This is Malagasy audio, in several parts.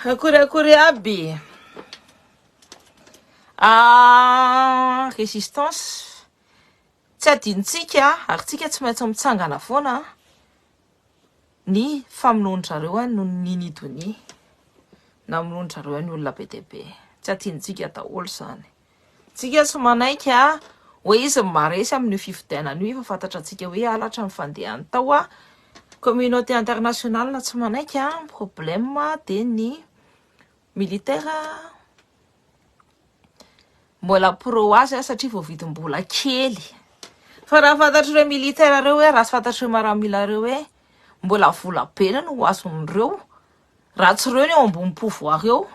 Akory akory aby. Ah, résistance. Tsy adinontsika ary tsika tsy maintsy mitsangana foana ny famonoan-dry zareo no Nini Donia. Namonoan-dry zareo ny olona be dia be. Tsy adinontsika daholo izany. Tsika tsy manaiky hoe izy no maharesy amin'io fifidianana io efa fantatra antsika hoe halatra ny fandehany tao a. Communauté internationale tsy manaiky a. Problème dia ny militaire mbola pro azy satria voavidim-bola kely. Fa raha fantatr'ireo militaire ireo hoe raha tsy fantatr'ireo miaramila ireo hoe mbola vola be no ho azon'ireo raha tsy ireo ny eo ambony pouvoir eo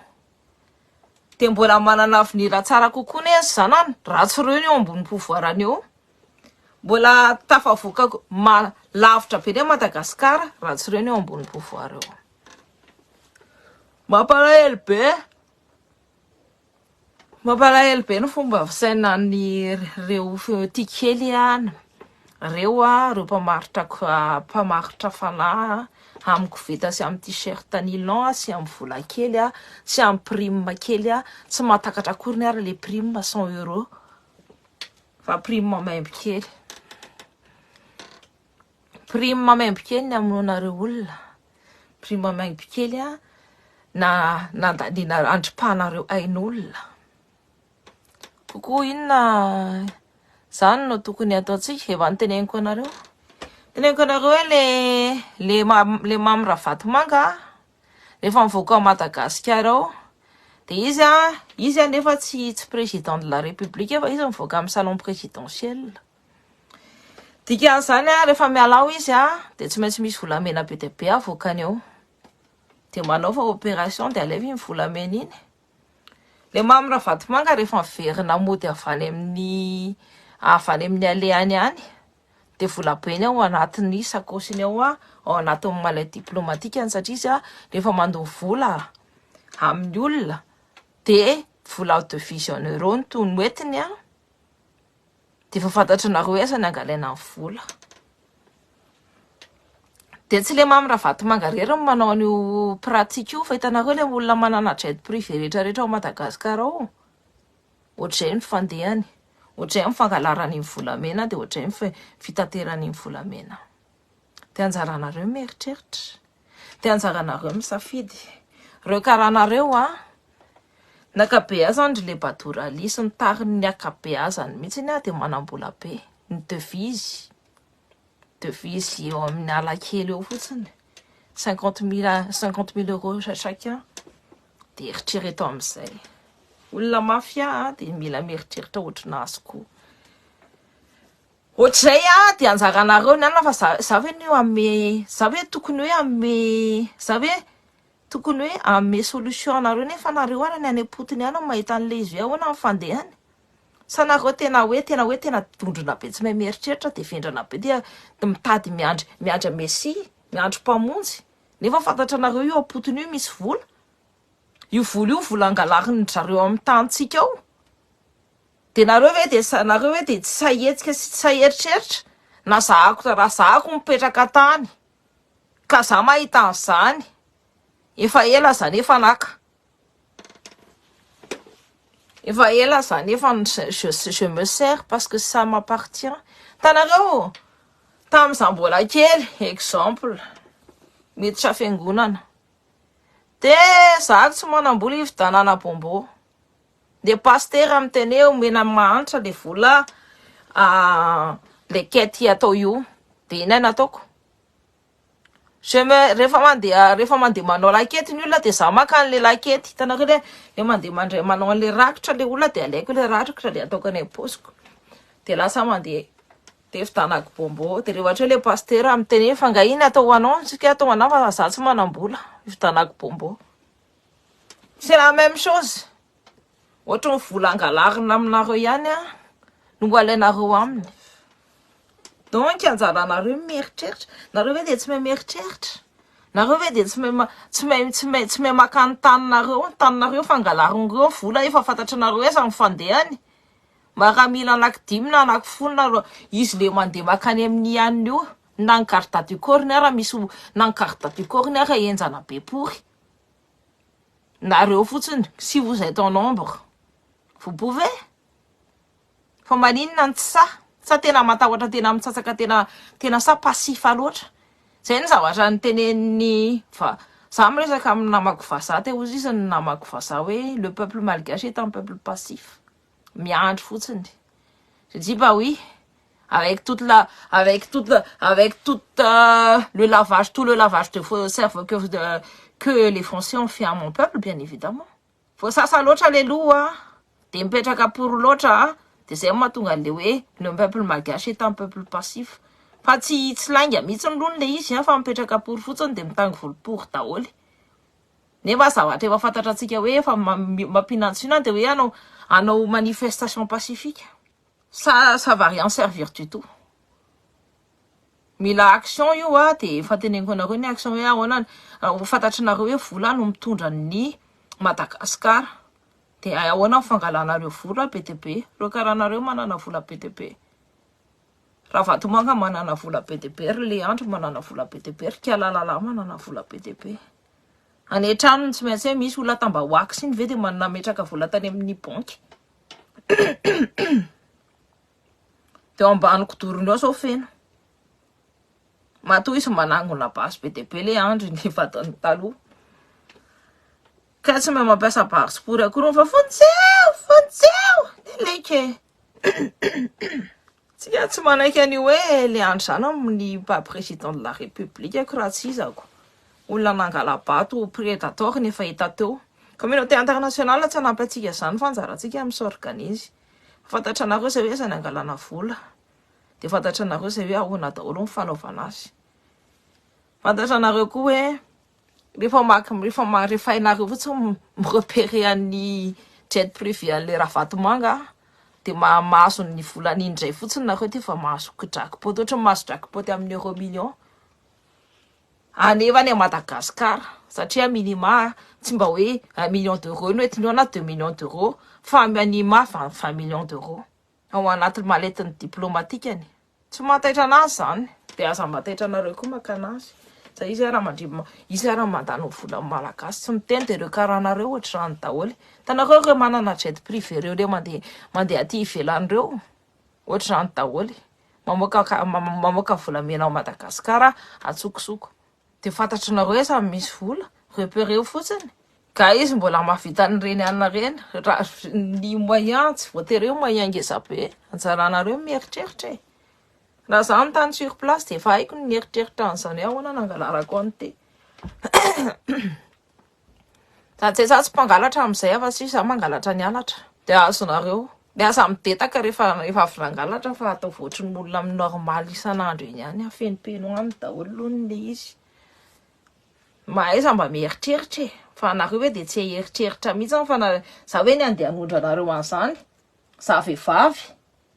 dia mbola manana avenir tsara kokoa ne ny zanany raha tsy ireo ny eo ambony pouvoir any eo. Mbola tafavoaka ma lavitra be ne Madagasikara raha tsy ireo ny eo ambony pouvoir eo. Mampalahelo be. Mampalahelo be ny fomba fisainan'ny reo tia kely a, reo a, reo mpamaritra mpamaritra fanahy amin'ny koveta sy amin'ny t-shirt nylon sy amin'ny vola kely a, sy amin'ny prime kely a, tsy mahatakatra akory ny ary le prime 100 euros fa prime maimbo kely. Prime maimbo kely ny amonoanareo olona. Prime maimbo kely a na nandaniana andripahanareo ain'olona. Kokoa inona zany no tokony ataontsika efa noteneniko anareo. Teneniko anareo hoe le Mamy Ravatomanga rehefa mivoaka ao Madagasikara ao de izy a izy nefa tsy président de la République fa izy mivoaka amin'ny salon présidentiel. Dikan'izany a rehefa miala ao izy a de tsy maintsy misy volamena be dia be avoakany eo. De manao fa opération de alefa iny volamena iny. Le Mamy Ravatomanga rehefa miverina mody avy any amin'ny alehany any de volabe ny ao anatin'ny sakosiny ao a ao anatin'ny mallette diplomatique satria izy a rehefa mandoa vola amin'ny olona de vola devise en euro no to noentiny a de efa fantatrinareo hoe aiza ny angalaina ny vola. De tsy le Mamy Ravatomanga rery no manao an'io pratique io fa hitanareo le olona manana jet privé rehetrarehetra ao Madagasikara ao. Ohatr'izay ny fandehany, ohatr'izay ny fangalarany ny volamena de ohatr'izay ny fitaterany ny volamena. De anjaranareo mieritreritra, de anjaranareo misafidy. Reo karanareo a nakabeazany ry le Badorali sy ny tariny ny akabeazany mihitsy a de manam-bola be ny devise eo amin'ny alakely eo fotsiny 50 000 50 000 euros chacun de eritrereto amin'izay. Olona mafia de mila mieritreritra ohatrinazy koa. Ohatr'izay a de anjaranareo ny anona fa za ve no ame za ve tokony hoe ame za ve tokony hoe ame solution anareo nefa nareo ara ny any am-potony any no mahita an'le izy hoe ahoana ny fandehany. Sa nareo tena hoe tena dondrona be tsy mahay mieritreritra de vendrana be dia mitady miandry mesia miandry mpamonjy nefa fantatra anareo io am-potony io misy vola. Io vola io vola angalarin'ny zareo amin'ny tanitsika ao. De nareo ve de nareo hoe de tsy sahy hetsika sy tsy sahy eritreritra na zahako raha zahako mipetraka tany ka za mahita an'izany efa ela zany efa naka efa ela zany efa je me sers parce que ça m'appartient. Tanareo tamin'izaho mbola kely exemple miditra fiangonana de zahako tsy manam-bola hividianana bonbon de pasteur miteny hoe omena mahantra le vola le quête atao io de ina nataoko je me rehefa mandeha manao lakety ny olona de za maka an'le lakety hitanareo le mandeha mandray manao an'le rakitra le olona de alaiko le rakitra de ataoko any am-paosiko de lasa mandeha de vidianako bonbon de rehefa ohatra hoe le pasteur miteny hoe fa nga iny atao ho anao tsika atao ho anao fa za tsy manam-bola hividianako bonbon. C'est la même chose. Ohatra ny vola angalarina aminareo ihany a no alainareo aminy. Donc anjaranareo mieritreritra. Nareo ve de tsy mahay mieritreritra? Nareo ve de tsy mahay maka ny taninareo, ny taninareo fangalarin'ireo vola efa fantatrinareo aiza ny fandehany. Miaramila anaky dimy na anaky folo nareo izy le mandeha makany amin'ny aniny io na ny garde du corps ny ara misy na ny garde du corps ny ara enjana be pory. Nareo fotsiny, si vous êtes en nombre, vous pouvez. Fa maninona ny tsy sahy? Sa tena matahotra, tena mitsatsaka, tena sa passif loatra? Zay ny zavatra nytenen'ny fa za miresaka amin'ny namako vazaha te ozy izy, ny namako vazaha, hoe le peuple malgache est un peuple passif, miandry fotsiny. Je dis: bah oui, avec toute le lavage, tout le lavage de cerveau que les Français ont fait à mon peuple, bien évidemment. Voasasa loatra le loha de mipetraka poro loatra, de zay mahatonga an'le hoe le peuple malgache est un peuple passif. Fa tsy lainga mihitsy ny lohany le izy a, fa mipetraka poro fotsiny de mitango volopory daholy, nefa zavatra efa fantatra antsika hoe efa mampihinantsina de hoe anao manifestation pacifique, ça va rien servir du tout. Mila action io a, de efa teneniko anareo ny action hoe ahoana. Ho fantatrinareo hoe vola no mitondra ny Madagasikara, de ahoana ny fangalanareo vola be de be reo? Karaha manana vola be de be raha Vatomanga, manana vola be de be ry le andro, manana vola be de be ry Kialalala, manana vola be de be any an-tranony. Tsy maintsy hoe misy olona tambahoaky iny ve de nametraka vola tany amin'ny banky de ao ambany kidorony ao zao feno. Matoa izy manangona basy be de be le andro ny vadiny taloha, ka tsy mahay mampiasa bary sy pory akory fa fontseo fontseo de leke tsika tsy manaiky an'io hoe le andro zany amin'ny pa président de la République ako. Raha tsy izako olona nangala-bato, prédateur, nefa hita teo communauté internationale tsy hanampy antsika zany, fa anjarantsika mi-s'organise. Fantatra anareo zay hoe zany angalana vola, de fantatra anareo zay hoe ahoana daholo ny fanaovana azy. Fantatra anareo koa hoe rehefa maky rehefa hainareo fotsiny mi-repérer an'ny jet privé an'le Ravatomanga, de mahazo ny volana indray fotsiny nareo, de efa mahazo jackpot, ohatra mahazo jackpot amin'ny euro million anefa any Madagasikara, satria minima tsy mba hoe 1 million d'euros no entiny eo na 2 millions d'euros, fa minima 20 millions d'euros ao anaty mallette-ny diplomatikany. Tsy mahataitra anazy zany, de aza mahataitra anareo koa maka anazy sa izy raha mandri izy raha mandany vola malagasy tsy miteny. De reo karahanareo ohatra zany daholy hitanareo reo manana jet privé reo, le mandeha aty ivelany reo, ohatra zany daholy mamoaka volamena ao Madagasikara atsokosoko, de fantatrinareo hoe samy misy vola repéreo fotsiny ka izy mbola mahavita an'ireny anina reny. Raha ny moyen, tsy voatery hoe moyen ngeza be, anjaranareo mieritreritra e. Raha za mitany sur place de efa haiko ny mieritreritra an'izany hoe ahoana nangalarako an'ity. Sady tsy mpangalatra amin'izay afa tsy za mangalatra ny halatra de azonareo de aza midetaka rehefa avy nangalatra, fa atao voatry ny olona amin'ny normal isan'andro eny ihany, afenopeno any daholo aloha le izy. Mahaiza mba mieritreritra e, fa anareo hoe de tsy hieritreritra mihitsy. Fa na za hoe ny andeha hanondro anareo an'izany, za vehivavy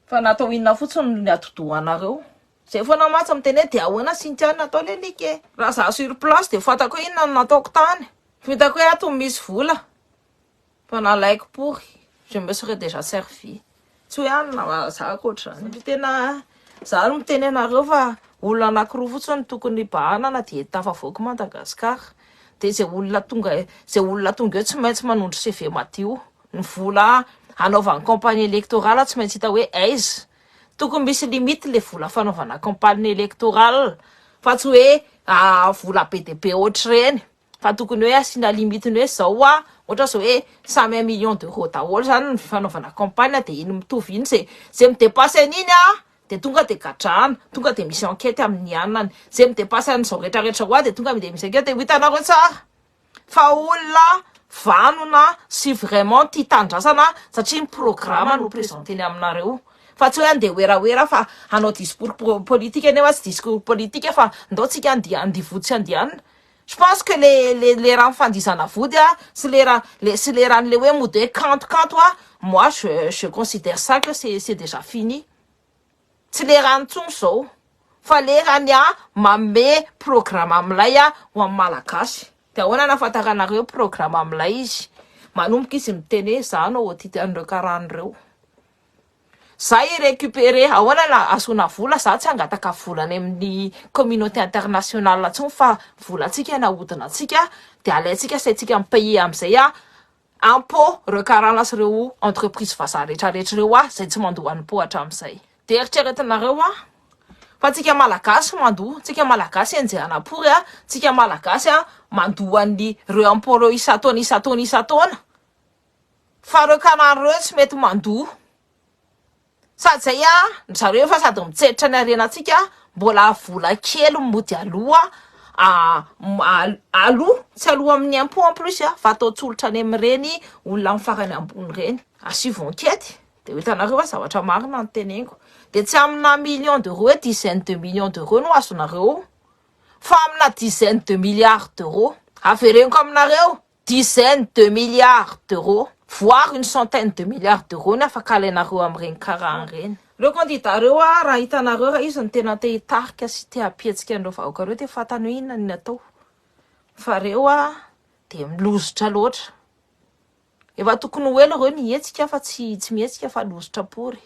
fa natao inona fotsiny ny atidohanareo zay foana matsy miteny hoe de ahoana Syntiana atao le like. Raha za sur place de fantako hoe inona no nataoko tany, hitako hoe ato misy vola fa nalaiko pory, je me serais déjà servi. Tsy hoe anina za akoatra zany, tena za no miteny anareo fa olona anankiroa fotsiny tokony bahanana de tafavoaka Madagasikara, de zay olona tonga eo tsy maintsy manondro CV madio. Ny vola anaovan'ny campagne électorale tsy maintsy hita hoe aiza. Tokony misy limite le vola fanaovana campagne électorale, fa tsy hoe vola be de be ohatry reny, fa tokony hoe asiana limite-ny hoe zao a, ohatra zao hoe samy 1 million d'euros daholo zany ny fanaovana campagne, de iny mitovy iny zay mi-dépasse an'iny a, de tonga de gadrana, tonga de misy enquête amin'ny anany. Zay mi-dépasse an'izao rehetrarehetra hoa de tonga de misy enquête, de ho hitanareo tsara fa olona vanona sy vraiment tia tandrasana, satria ny programme no présenteny aminareo, fa tsy hoe andeha oeraoera fa hanao discours politique, nefa tsy discours politique fa ndao tsika andia andivody sy andianina. Je pense que le raha mifandizana vody a sy le raha le sy le raha le hoe mody hoe kanto kanto a, moi je considère ça que c'est déjà fini. Tsy le raha ntsony zao, fa le rahany a mame programme amilay a ho amin'ny malagasy. De ahoana nahafantaranareo programme amilay izy? Manomboka izy miteny hoe za no audit an'ireo karany reo. Za hi-récupérer ahoana la ahazoana vola za tsy hangataka vola any amin'ny communauté internationale intsony fa volantsika no ahodinantsika de alaintsika asaintsika mi-payer amizay a impôt reo karana sy reo entreprise vazaha retraretra reo a zay tsy mandoa impôt hatramin'izay. De eritreretinareo a fa tsika malagasy mandoa, tsika malagasy enjehana pory a, tsika malagasy a mandoa an'ny reo impôt reo isan-taona isan-taona isan-taona fa reo karana reo tsy mety mandoa. Sady zay a, zareo efa sady mitsetra ny harenantsika mbola vola kely mody aloha aloha tsy aloha amin'ny impôt en plus a fa atao tsolotra any amin'ireny olona amin'ny farany ambony ireny. Asivo enquête de ho hitanareo fa zavatra marina no teneniko. De tsy amina million d'euros hoe dizaine de millions d'euros no azonareo fa amina dizaine de milliards d'euros. Avereniko aminareo dizaine de milliards d'euros voire une centaine de milliards d'euros ny afaka alainareo amin'ireny karana ireny. Reo candidat reo a raha hitanareo raha izy no tena te hitarika sy te hampihetsika an'ireo vahoaka reo de fantany hoe inona ny atao. Fa reo a de milozotra loatra. Efa tokony ho ela reo nihetsika fa tsy tsy mihetsika fa lozotra pory.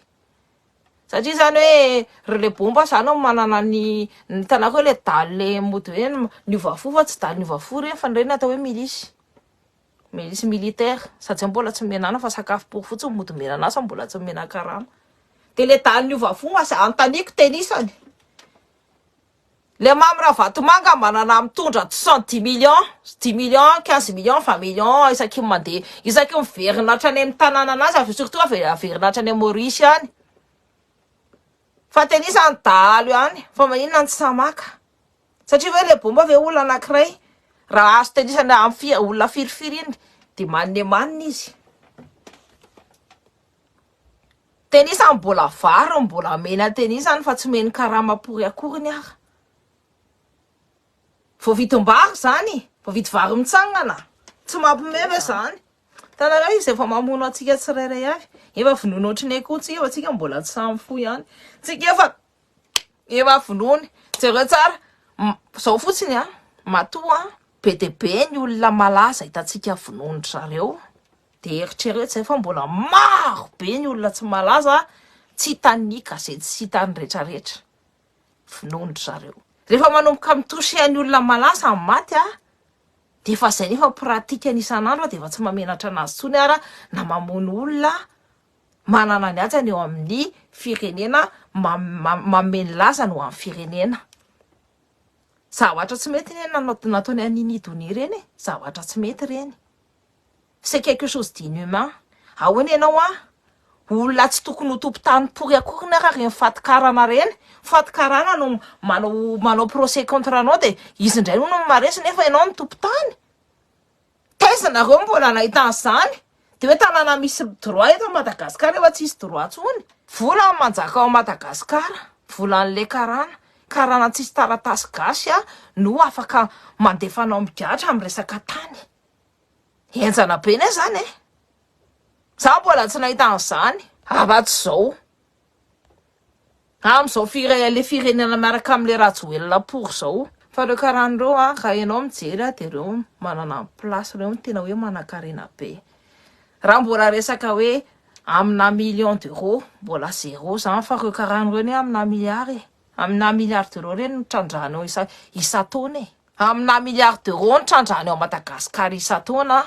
Satria zany hoe ry le bomba zany no manana ny hitanareo le dalle mody hoe niova fo fa tsy dalle niova fo reny fa reny atao hoe milice. Milice militaire sady tsy mbola tsy mihinana fa sakafo pory fotsiny mody mihinana azy fa mbola tsy mihina karama. De le dalle niova fo asa anontaniako tenisany. Le Mamy Ravatomanga manana mitondra 110 millions, 10 millions, 15 millions, 20 millions isaky ny mandeha, isaky miverina hatrany amin'ny tanàna anazy avy surtout averina hatrany Maurice any. Fa tenisany dahalo ihany fa maninona ny tsy samaka? Satria hoe le bomba ve olona anankiray raha azo tenisany amin'ny olona firifiry iny de manine manina izy. Tenisany mbola vary mbola mena tenisany fa tsy meny karama pory akory ny ara. Voavidim-bary zany, voavidy vary mitsangana. Tsy mampime ve zany? Hitanareo izy efa mamono antsika tsirairay avy. Efa vonoina ohatry ny akoho tsika fa tsika mbola tsy samy fo ihany. Tsika efa efa vonoiny. Jereo tsara. Zao fotsiny a, matoa be dia be ny olona malaza hitantsika vonoin-dry zareo. De eritrereto zay fa mbola maro be ny olona tsy malaza tsy hitan'ny gazety sy hitan'ny retraretra. Vonoin-dry zareo. Rehefa manomboka mi-toucher ny olona malaza ny maty a, de efa zay nefa pratique-ny isan'andro de efa tsy mahamenatra anazy intsony ara na mamono olona manana ny hajany eo amin'ny firenena manome ny lazany ho an'ny firenena. Zavatra tsy mety anie nataony an'iny Donia ireny e, zavatra tsy mety ireny. C'est quelque chose d'inhumain. Ahoana ianao an? Olona tsy tokony ho tompon-tany pory akory ny ara ireny fatin-karana ireny. Fatin-karana no manao manao procès contre anao de izy indray no maresy nefa ianao no tompon-tany. Taiza nareo mbola nahita an'izany? De hoe tanàna misy droit eto Madagasikara efa tsisy droit intsony. Vola no manjaka ao Madagasikara. Volan'le karana. Karana tsisy taratasy gasy no afaka mandefa anao migadra amin'ny resaka tany. Henjana be ne zany e. Za mbola tsy nahita an'izany afa-tsy zao. Amin'izao fire le firenena miaraka amin'le Rajoelina pory zao. Fa reo karana reo a, raha ianao mijery a, de reo manana ny place reo no tena hoe manan-karena be. Raha mbola resaka hoe amina million d'euros, mbola zéro zany fa reo karana reo ne amina milliard e. Amina milliard d'euros reny no trandrahana eo isa isan-taona e. Amina milliard d'euros no trandrahana eo Madagasikara isan-taona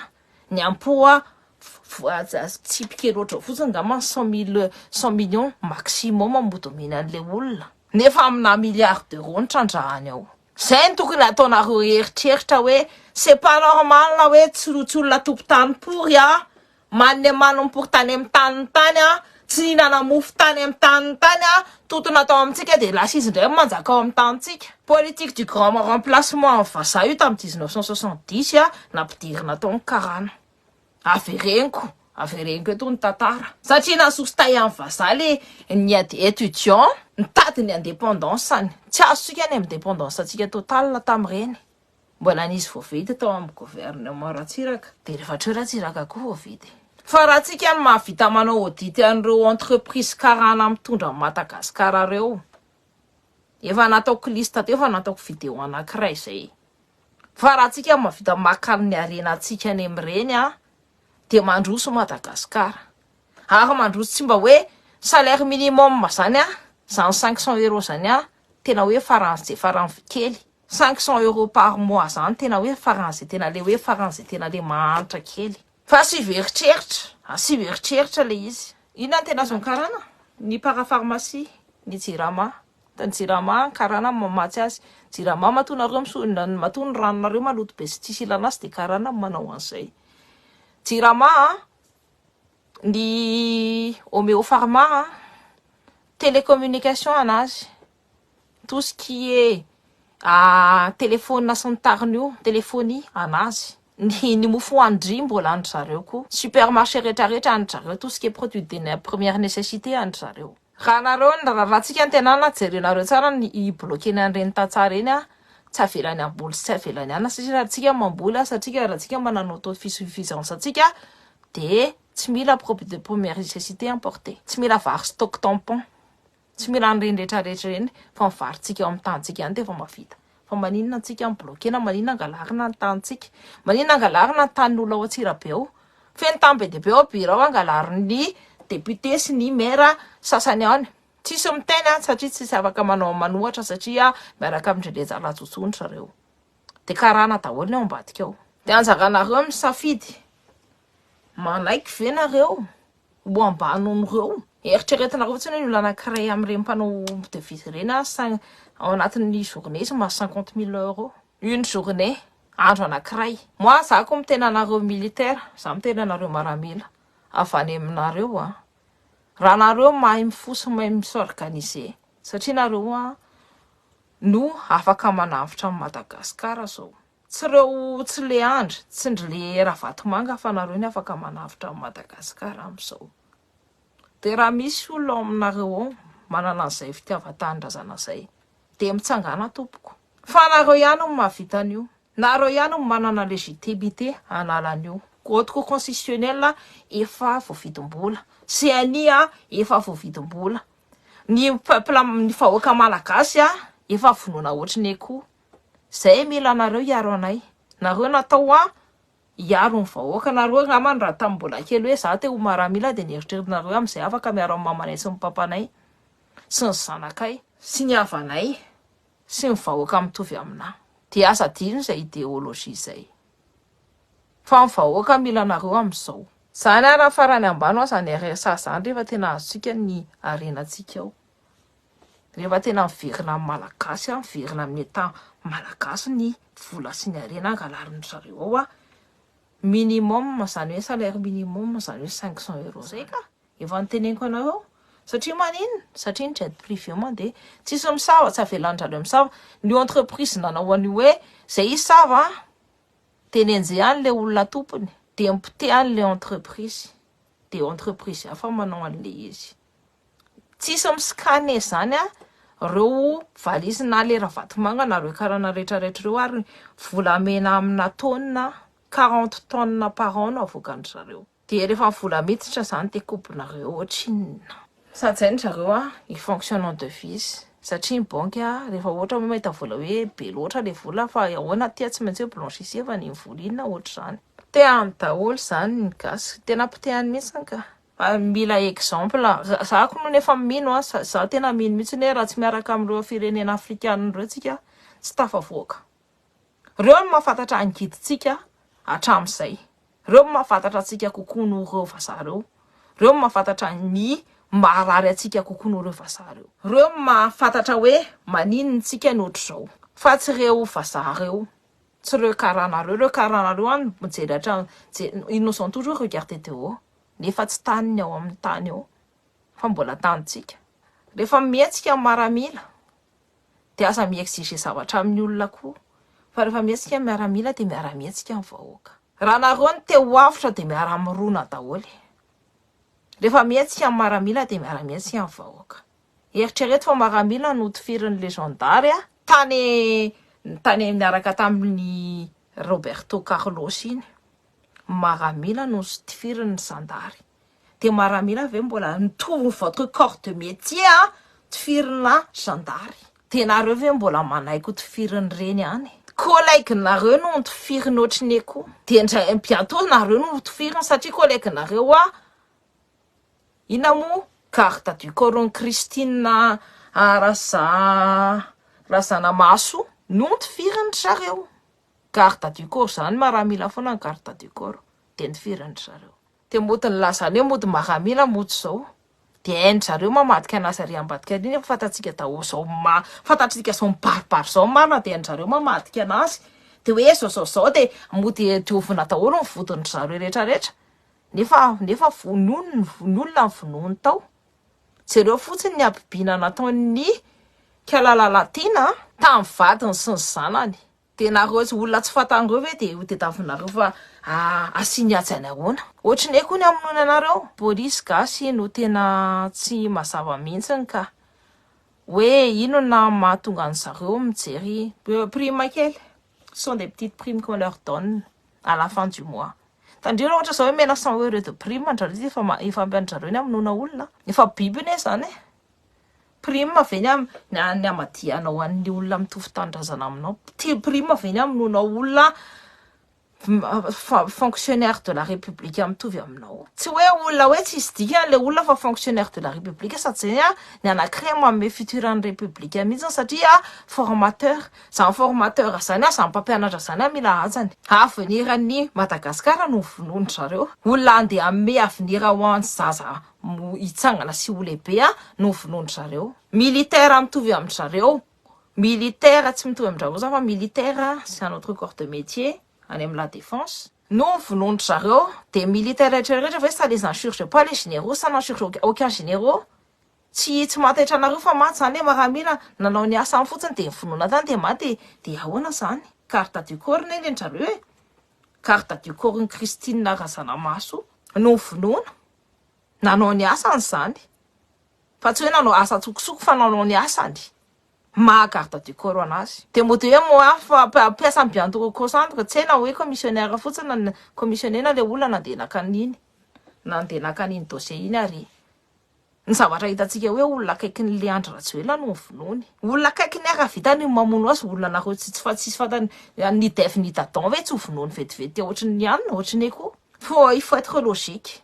ny ampoa tsipy kely ohatr'izao fotsiny angamba 100 000 100 millions maximum mody omena an'le olona. Nefa amina milliard d'euros no trandrahany ao. Zay no tokony ataonareo eritreritra hoe c'est pas normal hoe tsy tsy olona tompon-tany pory a, manne manompory tany amin'ny taniny tany a, tsy nihinana mofo tany amin'ny taniny tany a, totona tao amintsika de lasa izy indray manjaka ao amin'ny tanintsika. Politique du grand remplacement amin'ny vazaha io tamin'ny 1970 a, nampidirina tao ny karana. Avereniko, avereniko eto ny tantara. Satria nasositay amin'ny vazaha le ny étudiant nitady ny indépendance-ny. Tsy azontsika ny indépendance antsika total tamin'ireny. Mbola nisy voavidy tao amin'ny gouvernement Ratsiraka. De rehefa hatreo Ratsiraka koa voavidy. Fa raha tsika no mahavita manao audit an'ireo entreprise karana mitondra an'i Madagasikara reo. Efa nataoko liste teo, efa nataoko vidéo anankiray zay. Fa raha tsika mahavita maka ny harenantsika any amin'ireny a, de mandroso Madagasikara. Ary mandroso tsy mba hoe Salaire minimum zany a, zany 500 euros zany a, tena hoe faran'zay farany kely. 500 euros par mois zany tena hoe faran'zay tena le hoe faran'zay tena le mahantra kely. Fa asivy eritreritra, asivy eritreritra le izy. Inona ny tena azon'ny karana? Ny parapharmacie, ny Jirama. Ny Jirama karana mamatsy azy. Jirama matoa nareo matoa ny ranonareo maloto be sy tsisy ilana azy, de karana manao an'izay. Jirama, ny Homéopharma, télécommunication anazy, tout ce qui est téléphone sy ny tariny io, téléphonie anazy. Ny mofo andry mbola andry zareo koa. Supermarché rehetrarehetra andry zareo, tout ce qui est produit de première nécessité andry zareo. Raha nareo, raha tsika ny tenana, jerenareo tsara ny i-bloquena an'ireny tantsaha reny a, tsy avelany amboly sy tsy avelany anina, satria raha tsika mamboly a, satria raha tsika manana autosuffisance atsika, de tsy mila produit de première nécessité importé, tsy mila vary stock tampon, tsy mila an'ireny rehetrarehetra ireny, fa mivarotsika ao amin'ny tanitsika ihany de efa mahavita. Fa maninona antsika mi-bloquena? Maninona angalarina ny tanitsika? Maninona angalarina ny tanin'olona ao Antsirabe ao? Feno tany be dia be ao birao, angalarin'ny député sy ny maire sasany any. Tsisy miteny a, satria tsisy afaka manao manohatra, satria miaraka amin-dry Rajojono zareo. De karana daholo ny ao ambadika ao. De anjaranareo misafidy: manaiky ve nareo ho ambanon'ireo? Eritreretinareo fotsiny hoe ny olona anankiray amin'ireny mpanao devise ireny a, ao anatin'ny journée izy mahazo 50 000 euros une journée, andro anankiray. Moi, za ko miteny anareo militaire, za miteny anareo maramila avy any aminareo a, raha nareo mahay mifosy, mahay mi-s'organiser, satria nareo a no afaka manavotra amin'ny Madagasikara zao. Tsy reo, tsy le andry, tsy ndry le Ravatomanga, fa nareo ny afaka manavotra amin'ny Madagasikara am'izao. De raha misy olona ao aminareo ao manana an'izay fitiavan-tanindrazana zay, de mitsangana tompoko, fa nareo ihany no mahavita an'io, nareo ihany no manana légitimité analan'io. Haute Cour constitutionnelle efa voavidim-bola, CNI a efa voavidim-bola, ny peuple, ny vahoaka malagasy a efa vonoana ohatry ny akoho. Zay mila anareo hiaro anay. Nareo natao a hiaro ny vahoaka nareo ngamany. Raha tamin'ny mbola kely hoe za te ho maramila, de nieritreretinareo am'izay afaka miaro amin'ny mamanay sy ny papanay sy ny zanakay sy ny havanay sy ny vahoaka mitovy aminahy. De aza adino zay idéologie zay, fa ny vahoaka mila anareo am'izao zany. A raha farany ambany ao zany RSA zany, rehefa tena azontsika ny arenatsika ao, rehefa tena miverina amin'ny malagasy a, miverina amin'ny état malagasy ny vola sy ny arena angalariny zareo ao a, minimum zany hoe salaire minimum zany hoe 500 euros zay ka efa niteneniko anareo. Satria maninona? Satria ny jet privé mandeha, tsisy misava, tsy avelan-drareo misava ny entreprise nanao an'io hoe zay izy sava, de nenjehany le olona tompony, de mipotehany le entreprise, de entreprise hafa manao an'le izy. Tsisy mi-scanne zany a reo valizy na le Ravatomanga nareo karana rehetrarehetra reo. Ary volamena amina tonne, 40 tonnes par an no avoakan-dry zareo. De rehefa vola miditra zany, de kobonareo ohatrinona? Sady zay ny zareo a i fonctionne en devise, satria ny banky a, rehefa ohatra hoe mahita vola hoe be loatra le vola, fa ahoana ty, tsy maintsy hoe blanchisseva ny vola inona ohatra zany. Potehany daholo zany ny gasy, tena potehany mihitsy ka. Mila exemple za ko no nefa mino a, za tena mino mihitsy hoe raha tsy miaraka amin'ireo firenena afrikanina ireo tsika, tsy tafavoaka. Reo no mahafantatra angidintsika hatramin'izay, reo no mahafantatra antsika kokoa noho ireo vazaha reo, reo no mahafantatra ny maharary antsika kokoa noho ireo vazaha reo, reo no mahafantatra hoe maninona tsika ny ohatr'izao, fa tsy reo vazaha reo, tsy reo karanareo. Reo karanareo any mijery hatrany, ils nous ont toujours regardé de haut, nefa tsy taniny ao amin'ny tany eo, fa mbola tanitsika. Rehefa mihetsika maramila, de aza mi-exige zavatra amin'ny olona koa, fa rehefa mihetsika miaramila, de miara-mihetsika ny vahoaka. Raha nareo ny te ho avotra, de miara-mirona daholy. Rehefa mihetsika ny maramila, de miara-mihetsika ny vahoaka. Eritrereto fa maramila no tifirin'le gendarme a tany tany miaraka tamin'ny Roberto Carlos iny. Maramila no tifirin'ny zandary, de maramila ve mbola mitovy votre corps de métier a tifirina zandary? De nareo ve mbola manaiky ho tifiriny reny any? Collègue nareo no nitifiriny ohatry ny akoho, de ndray bientôt nareo no tifiriny, satria collègue nareo a ina moa Garde du corps Christine Raza Razanamaso no nitifiriny zareo. Garde du corps zany maramila foana ny garde du corps de nitifiriny zareo. De mody nilazany hoe mody maramila mody zao. De hainy zareo mamadika anazy ary ambadika ary nefa fantatsika daholo zao ma fantatsika zao mibaribary zao marina, de hainy zareo mamadika anazy. De hoe zao zao zao, de mody diovina daholo ny vodiny zareo rehetrarehetra. Nefa vonono ny olona ny vonono tao. Jereo fotsiny ny habibiana nataon'ny Kalalalatina tamin'ny vadiny sy ny zanany. De nareo olona tsy fantan'ireo ve de ho tadiavinareo fa asiany hajainy ahoana? Ohatry ny hoe koa ny hamonoana anareo. Polisy gasy no tena tsy mazava mihitsiny ka. Hoe inona mahatonga any zareo mijery prime kely. Ce sont des petites primes qu'on leur donne à la fin du mois. Tandreo ohatra zao hoe mena 100 € de prime andrareo ty efa ampy andrareo ny hamonoana olona. Efa biby anie zany e. Prime ve ny amadihanao an'ny olona mitovy tanindrazana aminao? Ty prime ve ny hamonoanao olona fonctionnaire de la République mitovy aminao? Tsy hoe olona hoe tsisy dikany le olona fa fonctionnaire de la République, sady zay a ny anankiray manome futur an'ny République mihitsy satria formateur. Zany formateur zany a, zany mpampianatra zany a, mila hajany. Avenir ny Madagasikara no vonoiny zareo. Olona andeha hanome avenir ho an'ny zaza hitsangana sy ho lehibe a no vonoiny zareo. Militaire mitovy amin zareo. Militaire tsy mitovy amin-drareo zany fa militaire, c'est un autre corps de métier any amin'ny la défense. No vonoiny zareo, de militaire rehetrarehetra ve, ça les insurge pas, les généraux, ça n'insurge aucun généraux. Tsy mahataitra anareo fa maty zany hoe maramila nanao ny asany fotsiny de vonoina tany de maty, de ahoana zany? Garde du corps ne le zareo e. Garde du corps ny Christine Razanamaso no vonoina. Nanao ny asany zany. Fa tsy hoe nanao asa tsokosoko fa nanao ny asany. Maha garde du corps anazy. De mody hoe moa fa mpiasa bientôt concentre tsy haina hoe commissionnaire fotsiny, commissionnaire le olona nandeha naka an'iny dossier iny, ary ny zavatra hitantsika hoe olona akaikin'le Andry Rajoelina no vonoiny. Olona akaiky ny ara vitany mamono azy, olona nareo tsy fa tsisy fantany ny def ny dadon ve tsy ho vonoiny vetivety ohatry ny anina ohatry ny koa. Faut il faut être logique.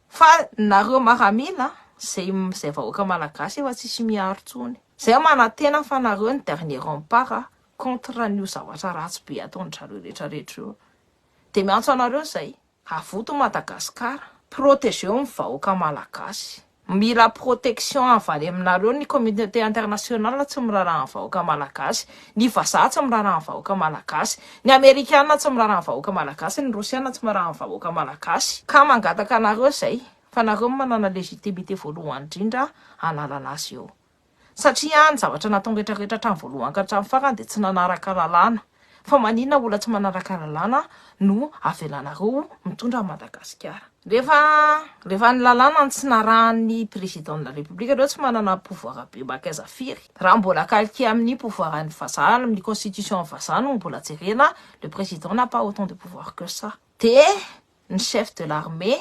Fa nareo maramila zay vahoaka malagasy efa tsisy miaro tsony. Zay manantena fa nareo ny dernier rempart contre an'io zavatra ratsy be ataon-drareo rehetrarehetra io. De miantso anareo zay. Avoto Madagasikara. Protégeo ny vahoaka malagasy. Mila protection avy any aminareo ny communauté internationale tsy miraharaha ny vahoaka malagasy. Ny vazaha tsy miraharaha ny vahoaka malagasy. Ny amerikana tsy miraharaha ny vahoaka malagasy. Ny rosiana tsy miraharaha ny vahoaka malagasy. Ka mangataka anareo zay fa nareo manana légitimité voalohany indrindra hanalana azy eo. Satria ny zavatra natao rehetrarehetra hatramin'ny voalohany ka hatramin'ny farany de tsy nanaraka lalàna. Fa maninona olona tsy manaraka lalàna no avelanareo mitondra Madagasikara? Rehefa ny lalàna ny tsy narahan'ny président de la République reo tsy manana pouvoir be makaiza firy. Raha mbola calqué amin'ny pouvoir ny vazaha, amin'ny constitution vazaha no mbola jerena, le président n'a pas autant de pouvoir que ça. De ny chef de l'armée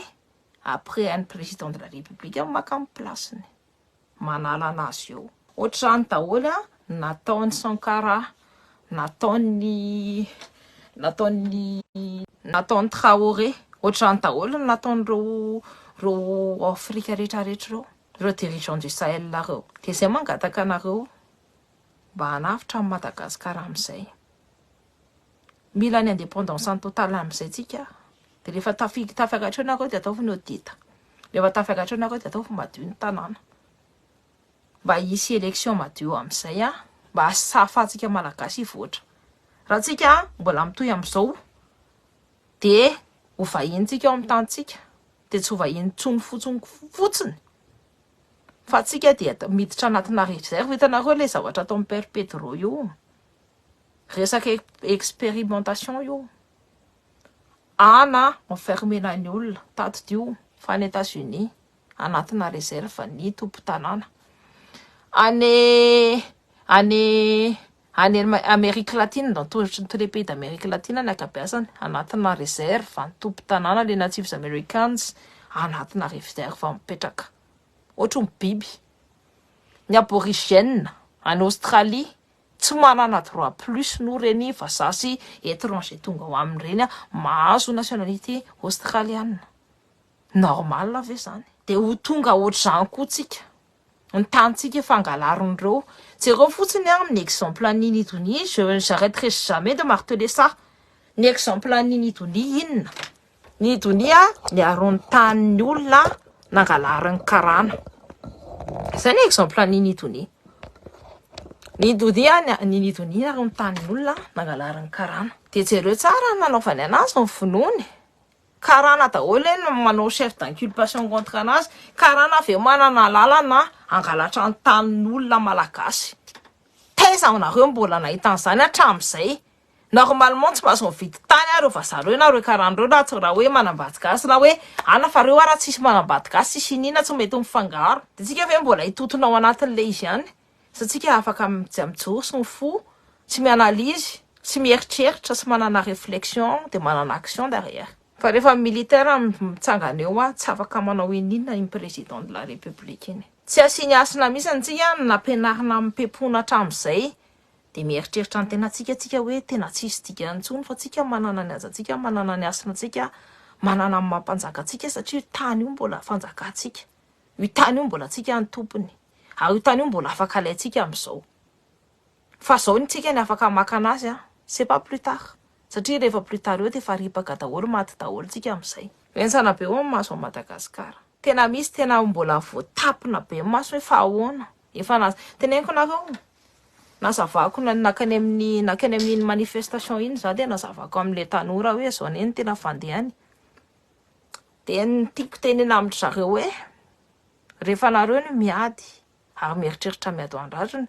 après un président de la République maka amin'ny place-ny. Manala anazy eo. Ohatr'izany daholo a nataony Sankara, nataony Traoré, ohatr'izany daholo nataon'ireo reo Afrika rehetrarehetra ireo, ireo dirigeants du Sahel reo. De zay mangataka anareo mba hanavotra an'i Madagasikara amin'izay. Mila ny indépendance en total amin'izay tsika. De rehefa tafiakatra eo nareo de ataovy ny audit. Rehefa tafiakatra eo nareo de ataovy madio ny tanàna. Mba hisy élection madio amin'izay a, mba ahafahantsika malagasy hivoatra. Raha tsika mbola mitohy amin'izao de ho vahintsika ao amin'ny tanitsika, de tsy ho vahiny tsony fotsiny fotsiny. Fa tsika dia miditra anatina réserve, hitanareo le zavatra ataon'ny Père Pedro io. Resaka expérimentation io. Ana enfermena ny olona tadidio fa any États-Unis anatina réserve ny tompo-tanàna. Any Amérique latine, dans tous les pays d'Amérique latine ny ankabeazany anatina réserve ny tompo-tanàna, les natives americans anatina réserve mipetraka. Ohatry ny biby. Ny aborigène any Australie tsy manana droit plus no reny vazaha sy étranger tonga ao aminy reny a mahazo nationalité australienne. Normal ve zany? De ho tonga ohatr'izany koa tsika. Ny tanitsika efa angalarin'ireo. Jereo fotsiny amin'ny exemple Nini Donia, je j'arrêterai jamais de marteler ça. Ny exemple Nini Donia inona? Nini Donia niaro ny tanin'ny olona nangalarin'ny karana. Zay ny exemple Nini Donia. Nini Donia Nini Donia niaro ny tanin'ny olona nangalarin'ny karana. De jereo tsara ny nanaovany anazy, ny vonoany. Karana daholo eny manao chef d'inculpation contre anazy. Karana avy eo manana lalana angalatra ny tanin'olona malagasy. Taiza nareo mbola nahita an'izany hatramin'izay? Normalement tsy mahazo mividy tany areo vazaha reo nareo karana reo raha tsy raha hoe manambady gasy na hoe ana fa reo ara tsisy manambady gasy, tsisy inona, tsy mety mifangaro. De tsika ve mbola hitotona ao anatin'le izy ihany? Satria afaka mijoro sy mifoha, tsy mianalyse, tsy mieritreritra, sy manana réflexion, de manana action derrière. Fa rehefa militaire mitsangana eo a, tsy afaka manao ininona iny président de la République iny. Tsy asiany hasina mihitsy antsika nampianarina mipepona hatramin'izay, de mieritreritra ny tenantsika tsika hoe tena tsisy dikany intsony fa tsika manana ny hajantsika, manana ny hasinantsika, manana ny mampanjaka antsika satria io tany io mbola fanjakantsika. Io tany io mbola tsika ny tompony. Ary io tany io mbola afaka alaintsika amin'izao. Fa zao ny tsika ny afaka maka anazy a, c'est pas plus tard. Satria rehefa plus tard eo de efa ripaka daholo, maty daholo tsika amin'izay. Henjana be eo ny maso ao Madagasikara. Tena misy tena mbola voatapina be maso hoe fa ahoana. Efa na teneniko nareo, nazavako nakany amin'iny manifestation iny za, de nazavako amin'le tanora hoe zao anie ny tena fandehany. De ny tiako tenena amin-dry zareo hoe rehefa nareo no miady ary mieritreritra miady ho an-drariny,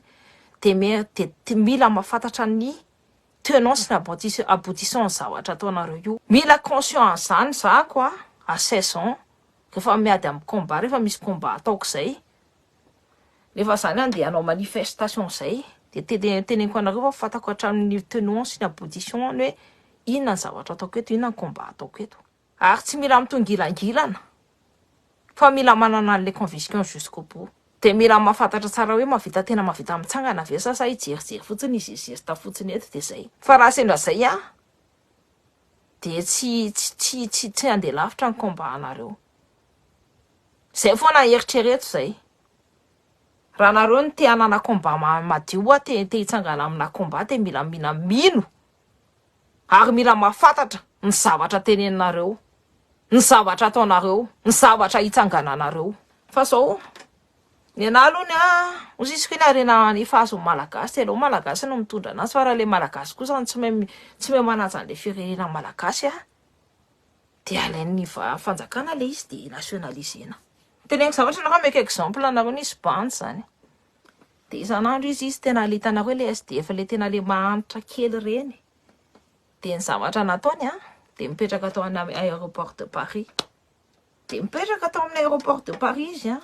de de mila mahafantatra ny tenant sy ny aboutissant ny zavatra ataonareo io. Mila conscient an'izany zako a, à 16 ans rehefa miady amin'ny combat, rehefa misy combat ataoko zay, nefa zany andeha hanao manifestation zay, de teneniko anareo fa fantako hatramin'ny tenant sy ny aboutissant ny hoe inona ny zavatra ataoko eto, inona ny combat ataoko eto. Ary tsy mila mitongilangilana fa mila manana an'le conviction jusqu'au bout. De mila mahafantatra tsara hoe mahavita, tena mahavita mitsangana ve sa hijerijery fotsiny, izezesta fotsiny eto de zay. Fa raha sendra zay a, de tsy andeha lavitra ny combat anareo. Zay foana eritrereto zay. Raha nareo no te hanana combat madio a, te hitsangana amina combat, de mila mino ary mila mahafantatra ny zavatra teneninareo, ny zavatra ataonareo, ny zavatra hitsangananareo. Fa zao ny anahy aloha ny a ozy izy koa ny arena efa azon'ny malagasy, aleo malagasy no mitondra anazy, fa raha le malagasy kosa tsy mahay manaja an'le firenena malagasy a, de alain'ny fanjakana le izy, de nationalisena. Teneniko zavatra nareo, meko exemple anareo, nisy bandy zany, de isan'andro izy tena le hitanareo le SDF, le tena le mahantra kely reny, de ny zavatra nataony a, de mipetraka tao any aéroport de Paris, de mipetraka tao amin'ny aéroport de Paris izy a,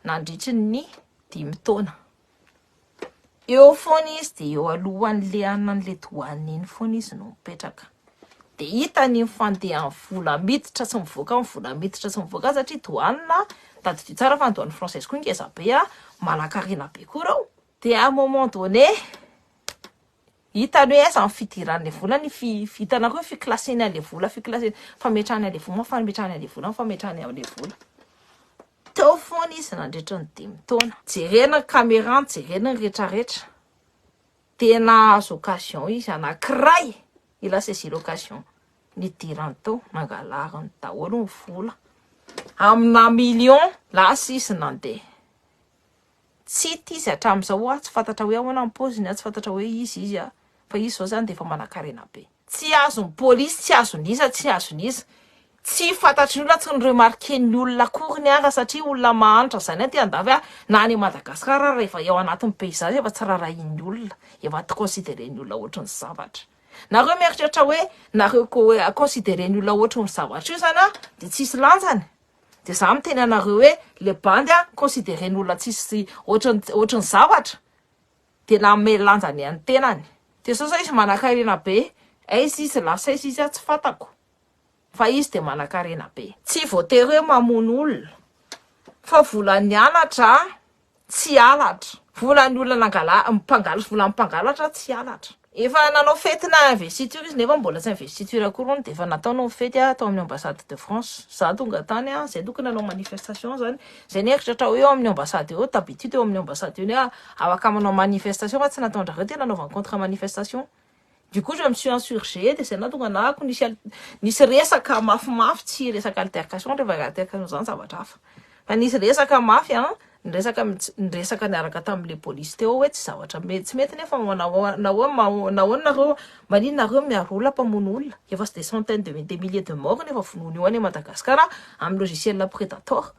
nandritry ny 5 taona eo foana izy, de eo alohan'le anan'le doanina iny foana izy no mipetraka, de hitany ny fandehan'ny vola miditra sy mivoaka, ny vola miditra sy mivoaka, satria doanina, tadidio tsara fa ny douane française koa ngeza be a, manan-karena be koa reo. De à un moment donné hitany hoe aiza ny fidiran'le vola, ny hitanareo ficlasseny an'le vola, ficlasseny, fametrahany an'le vola, fametrahany an'le vola, fametrahany an'le vola teo foana izy nandritra ny 5 taona. Jerena ny caméra, jerena ny rehetrarehetra, tena azo occasion izy anankiray, il a saisi l'occasion, nidirany tao, nangalariny daholo ny vola amina million, lasa izy nandeha, tsy hita izy hatramin'izao a, tsy fantatra hoe ahoana ny paoziny a, tsy fantatra hoe izy a, fa izy zao zany de efa manan-karena be, tsy azon'ny polisy, tsy azon'iza, tsy azon'iza, tsy fantatry ny olona, tsy ny remarquen'ny olona akory ny ara, satria olona mahantra zany aty andafy a, na any Madagasikara, rehefa eo anatin'ny paysage efa tsy raharahian'ny olona, efa tsy considéren'ny olona ohatry ny zavatra. Nareo mieritreritra hoe nareo ko considéren'ny olona ohatry ny zavatra io zany a, de tsisy lanjany, de za miteny anareo hoe le bandy a considéren'ny olona tsisy ohatry ny zavatra, de nanome lanjany an'ny tenany, de sao zao izy manan-karena be, aiza izy, lasa aiza izy a, tsy fantako, fa izy de manan-karena be. Tsy voatery hoe mamono olona, fa vola nianatra tsy halatra, vola ny olona nangala mpangalatra, vola mpangalatra tsy halatra. Efa nanao fetina investiture izy nefa mbola tsy investiture akory hono, de efa natao nao fety a tao amin'ny ambassade de France. Za tonga tany a, zay tokony nanao manifestation zany. Zay nieritreritra hoe eo amin'ny ambassade eo, d'habitude eo amin'ny ambassade eo ny afaka manao manifestation, fa tsy nataondrareo, tena nanaovany contre manifestation. Du coup, je me suis insurgée, de zay nahatonga anahako nisy resaka mafimafy, tsy resaka altercation, rehefa altercation zany zavatra hafa, fa nisy resaka mafy a, ny resaka niaraka tam'le polisy teo hoe tsy zavatra mety, tsy mety, nefa nahoana nareo, manino nareo miaro olona mpamono olona efa sy des centaines de milliers de morts, nefa vonono io any Madagasikara amin'ny logiciel Predator,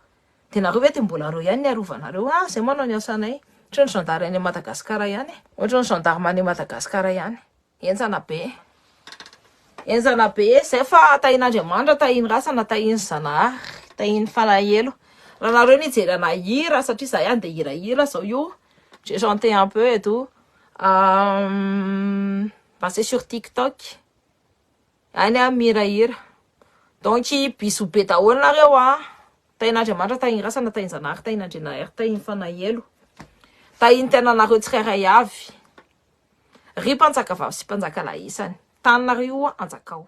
de nareo hoe de mbola reo ihany ny arovanareo a? Zay manao ny asanay, ohatra ny gendarme any Madagasikara ihany, ohatra ny gendarme any Madagasikara ihany. Enjana be, enjana be zay, fa tahin'Andriamanitra, tahiny rasana, tahiny Zanahary, tahiny fanahelo. Raha nareo nijery ana hira, satria za ihany de hirahira zao io, j'ai chanté un peu et tout, passé sur TikTok any a mihirahira. Donc bisou be daholo nareo a. Tahin'Andriamanitra, tahiny rasana, tahiny Zanahary, tahin'Andrianahary, tahiny fanahelo, tahiny tenanareo tsirairay avy, ry mpanjaka vavy sy mpanjaka lahy isany taninareo io anjakao.